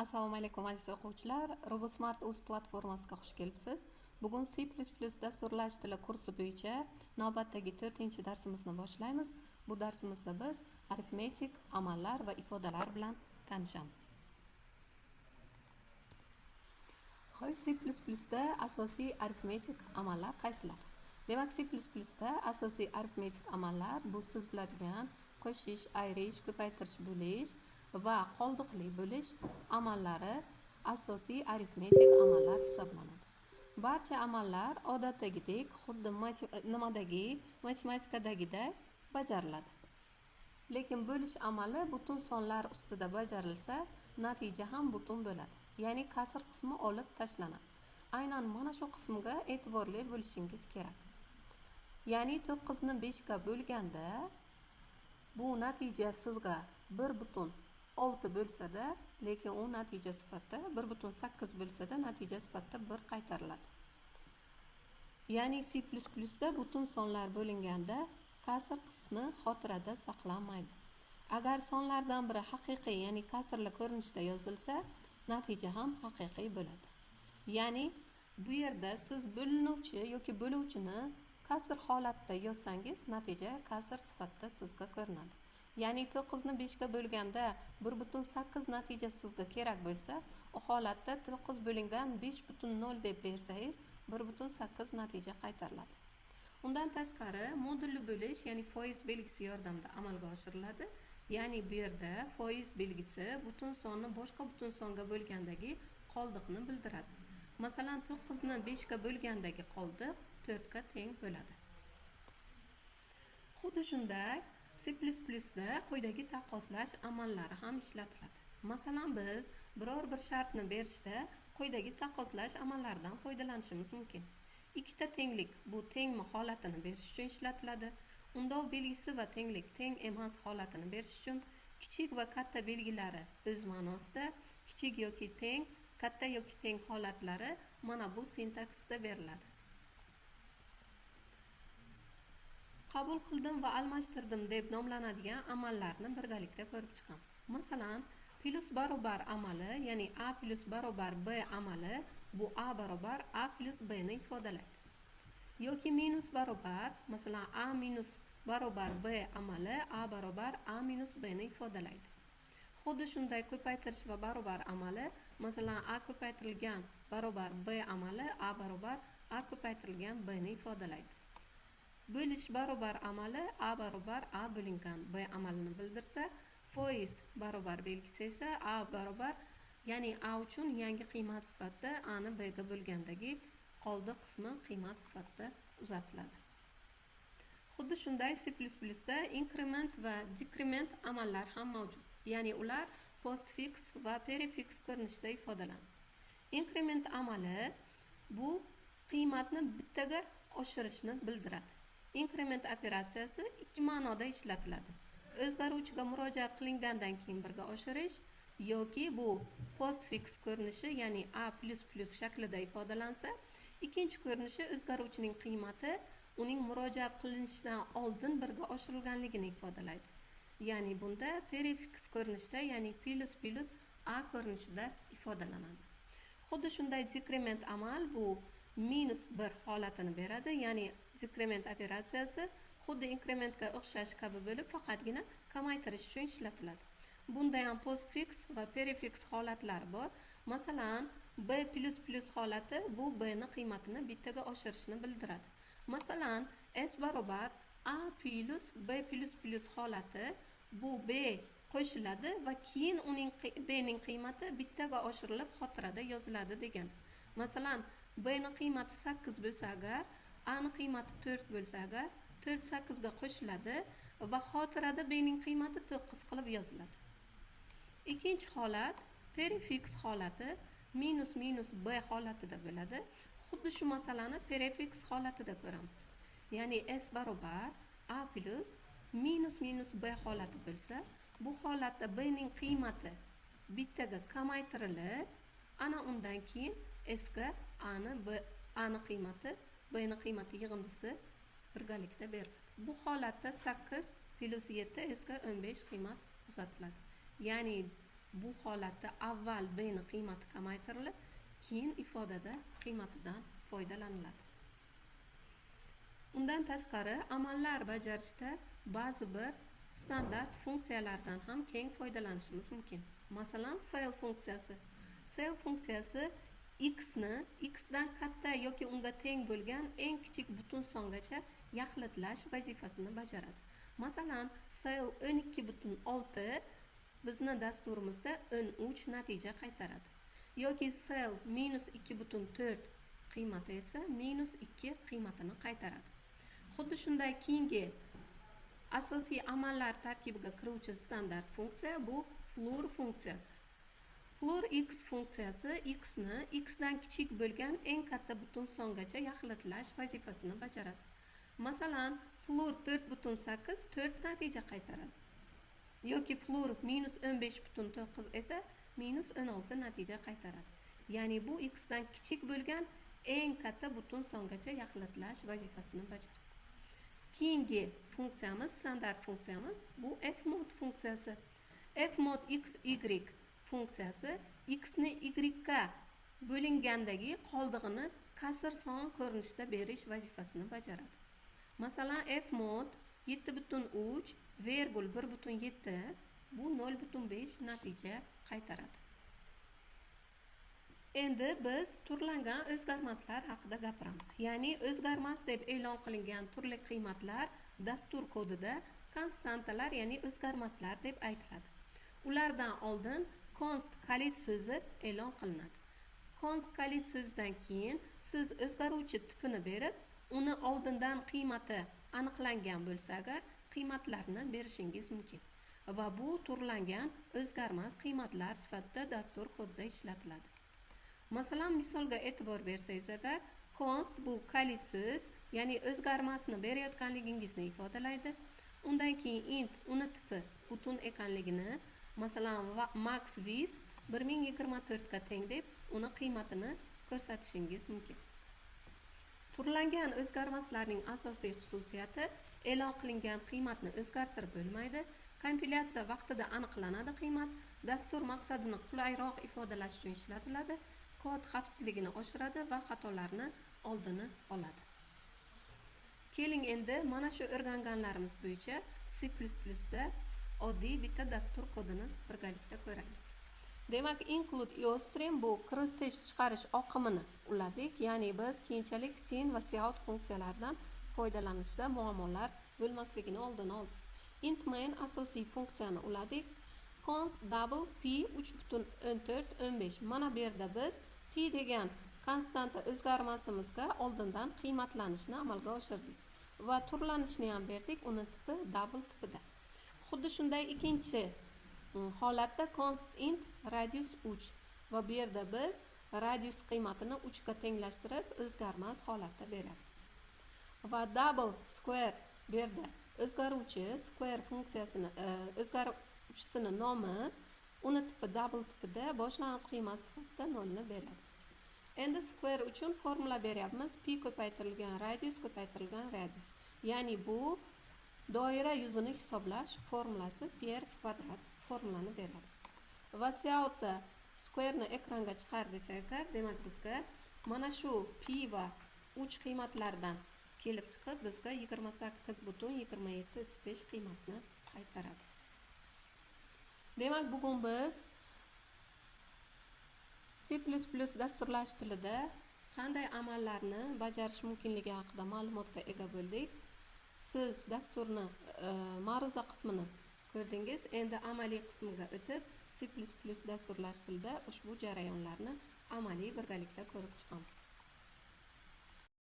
Assalomu alaykum, aziz o'quvchilar. RoboSmart Uz platformasiga xush kelibsiz. Bugun C++ dasturlash tili kursi bo'yicha navbatdagi 4-darsimizni boshlaymiz. Bu darsimizda biz arifmetik amallar va ifodalar bilan tanishamiz. Xo'sh, C++ da asosiy arifmetik amallar qaysilar? Demak, C++ da asosiy arifmetik amallar bu siz biladigan qo'shish, ayirish, ko'paytirish, bo'lish va qoldiqli bo'lish amallari asosiy arifmetik amallar hisoblanadi. Barcha amallar odatdagidek xuddi matematikadagidek bajariladi. Lekin bo'lish amali butun sonlar ustida bajarilsa, natija ham butun bo'ladi. Ya'ni kasr qismi olib tashlanadi. Aynan mana shu qismga e'tiborli bo'lishingiz kerak. Ya'ni 9 ni 5 ga bo'lganda bu natija sizga 1.6 bo'lsa-da, lekin u natija sifatida 1.8 bo'lsa-da, natija sifatida 1 qaytariladi. Ya'ni C++ da butun sonlar bo'linganda kasr qismi xotirada saqlanmaydi. Agar sonlardan biri haqiqiy, ya'ni kasrli ko'rinishda yozilsa, natija ham haqiqiy bo'ladi. Ya'ni bu yerda siz bo'linuvchi yoki bo'luvchini kasr holatda yozsangiz, natija kasr sifatida sizga ko'rinadi. Ya'ni 9 ni 5 ga bo'lganda 1.8 natija sizga kerak bo'lsa, u holatda 9 bo'lingan 5.0 deb bersangiz, 1.8 natija qaytariladi. Undan tashqari modulli bo'lish, ya'ni foiz belgisi yordamida amalga oshiriladi. Ya'ni bu yerda foiz belgisi butun sonni boshqa butun songa bo'lgandagi qoldiqni bildiradi. Masalan, 9 ni 5 ga bo'lgandagi qoldiq 4 ga teng bo'ladi. Xuddi shunday C++ da quyidagi taqqoslash amallari ham ishlatiladi. Masalan, biz biror bir shartni berishda quyidagi taqqoslash amallaridan foydalanishimiz mumkin. Ikkita tenglik bu tengmi holatini berish uchun ishlatiladi. Undov belgisi va tenglik teng emas holatini berish uchun, kichik va katta belgilari o'z ma'nosida, kichik yoki teng, katta yoki teng holatlari mana bu sintaksda beriladi. Qabul qildim va almashtirdim deb nomlanadigan amallarni birgalikda ko'rib chiqamiz. Masalan, plus barobar amali, ya'ni a plus barobar b amali bu a barobar a plus b ni ifodalaydi. Yoki minus barobar, masalan, a minus barobar b amali a barobar a minus b ni ifodalaydi. Xuddi shunday ko'paytirish va barobar amali, masalan, a ko'paytirilgan barobar b amali a barobar a ko'paytirilgan b ni ifodalaydi. Bo'lish barobar amali a barobar a bo'lingan b amalini bildirsa, foiz barobar belgisi esa a barobar, ya'ni a uchun yangi qiymat sifatida a ni b ga bo'lgandagi qoldiq qismi qiymat sifatida uzatiladi. Xuddi shunday C++ da inkrement va dekrement amallar ham mavjud. Ya'ni ular postfiks va prefiks ko'rinishida ifodalanadi. Inkrement amali bu qiymatni bittaga oshirishni bildiradi. Inkrement operatsiyasi ikki ma'noda ishlatiladi. O'zgaruvchiga murojaat qilingandan keyin birga oshirish yoki bu postfiks ko'rinishi, ya'ni a plus plus shaklida ifodalansa, ikkinchi ko'rinishi o'zgaruvchining qiymati uning murojaat qilinishidan oldin birga oshirilganligini ifodalaydi. Ya'ni bunda prefiks ko'rinishda, ya'ni plus plus a ko'rinishida ifodalanadi. Xuddi shunday dekrement amal bu minus 1 holatini beradi, ya'ni dekrement operatsiyasi xuddi inkrementga o'xshash kabi bo'lib, faqatgina kamaytirish uchun ishlatiladi. Bunda ham postfiks va prefiks holatlari bor. Masalan, b plus plus holati bu b ni qiymatini bittaga oshirishni bildiradi. Masalan, s barobar a plus b plus plus holati bu b qo'shiladi va keyin uning b ning qiymati bittaga oshirilib xotirada yoziladi degan. Masalan, b ni qiymati 8 bo'lsa agar, a ni qiymati 4 bo'lsa agar, 4 8 ga qo'shiladi va xotirada b ning qiymati 9 qilib yoziladi. Ikkinchi holat prefiks holati minus minus b holatida bo'ladi. Xuddi shu masalani prefiks holatida ko'ramiz. Ya'ni s barobar a plus minus minus b holati bo'lsa, bu holatda b ning qiymati bittaga kamaytirilib, ana undan keyin s ga a ni b, a ni qiymati b ni qiymati yig'indisi birgalikda beriladi. Bu holatda 8 plus 7 s ga 15 qiymat uzatiladi. Ya'ni Bu holatda avval b ni qiymati kamaytirilib, keyin ifodada qiymatidan foydalaniladi. Undan tashqari amallar bajarishda ba'zi bir standart funksiyalardan ham keng foydalanishimiz mumkin. Masalan, ceil funksiyasi. Ceil funksiyasi x ni x dan katta yoki unga teng bo'lgan eng kichik butun songacha yaxlitlash vazifasini bajaradi. Masalan, ceil 12,6 bizni dasturimizda 13 natija qaytaradi. Yoki ceil -2,4 qiymati esa -2 qiymatini qaytaradi. Xuddi shunday keyingi asosiy amallar tarkibiga kiruvchi standart funksiya bu floor funksiyasi. Floor x funksiyasi x ni x dan kichik bo'lgan eng katta butun songacha yaxlitlash vazifasini bajaradi. Masalan, floor 4,8 4 natija qaytaradi. Yoki floor -15,9 esa -16 natija qaytaradi. Ya'ni bu x dan kichik bo'lgan eng katta butun songacha yaxlitlash vazifasini bajaradi. Keyingi funksiyamiz, standart funksiyamiz bu fmod funksiyasi. Fmod x y funksiyasi x ni y ga bo'lingandagi qoldig'ini kasr son ko'rinishida berish vazifasini bajaradi. Masalan, fmod 7,3 vergul 1,7 bu 0,5 natija qaytaradi. Endi biz turlangan o'zgarmaslar haqida gapiramiz. Ya'ni o'zgarmas deb e'lon qilingan turli qiymatlar dastur kodida konstantalar, ya'ni o'zgarmaslar deb aytiladi. Ulardan oldin const kalit so'zi e'lon qilinadi. Const kalit so'zidan keyin siz o'zgaruvchi tipini berib, uni oldindan qiymati aniqlangan bo'lsa agar, qiymatlarni berishingiz mumkin. Va bu turlangan o'zgarmas qiymatlar sifatida dastur kodida ishlatiladi. Masalan, misolga e'tibor bersangiz agar, const bu kalit so'z, ya'ni o'zgarmasni berayotganligingizni ifodalaydi. Undan keyin int uni tipi butun ekanligini, masalan, max width 1024 ga teng deb uni qiymatini ko'rsatishingiz mumkin. Turlangan o'zgarmaslarning asosiy xususiyati e'lon qilingan qiymatni o'zgartirib bo'lmaydi. Kompilyatsiya vaqtida aniqlanadi qiymat, dastur maqsadini qulayroq ifodalash uchun ishlatiladi, kod xavfsizligini oshiradi va xatolarni oldini oladi. Keling, endi mana shu o'rganganlarimiz bo'yicha C++ da oddiy bitta dastur kodini birgalikda ko'raylik. Demak, include iostream bu kiritish chiqarish oqimini uladik, ya'ni biz keyinchalik cin va cout funksiyalaridan foydalanishda muammolar bo'lmasligini oldini oldik. Int main asosiy funksiyani uladik. Const double pi 3,1415. Mana bu yerda biz pi degan konstanta o'zgarmasimizga oldindan qiymatlanishni amalga oshirdik va turlanishni ham berdik, uni tipi double tipida. Xuddi shunday ikkinchi holatda const int radius 3 va bu yerda biz radius qiymatini 3 ga tenglashtirib o'zgarmas holatda beramiz. Va double square, bu yerda o'zgaruvchi square funksiyasini o'zgaruvchisini nomi, uni tipi double tipida, boshlang'ich qiymat sifatida 0 ni beryapmiz. Endi square uchun formula beryapmiz: pi ko'paytirilgan radius ko'paytirilgan radius, ya'ni bu doira yuzini hisoblash formulasi, pi r kvadrat formulani beryapmiz. Va coutda squareni ekranga chiqar desak agar, demak bizga mana shu pi va 3 qiymatlardan kelib chiqib bizga 28,2735 qiymatni qaytaradi. Demak, bugun biz C++ dasturlash tilida qanday amallarni bajarish mumkinligi haqida ma'lumotga ega bo'ldik. Siz dasturni ma'ruza qismini ko'rdingiz. Endi amaliy qismiga o'tib, C++ dasturlash tilida ushbu jarayonlarni amaliy birgalikda ko'rib chiqamiz.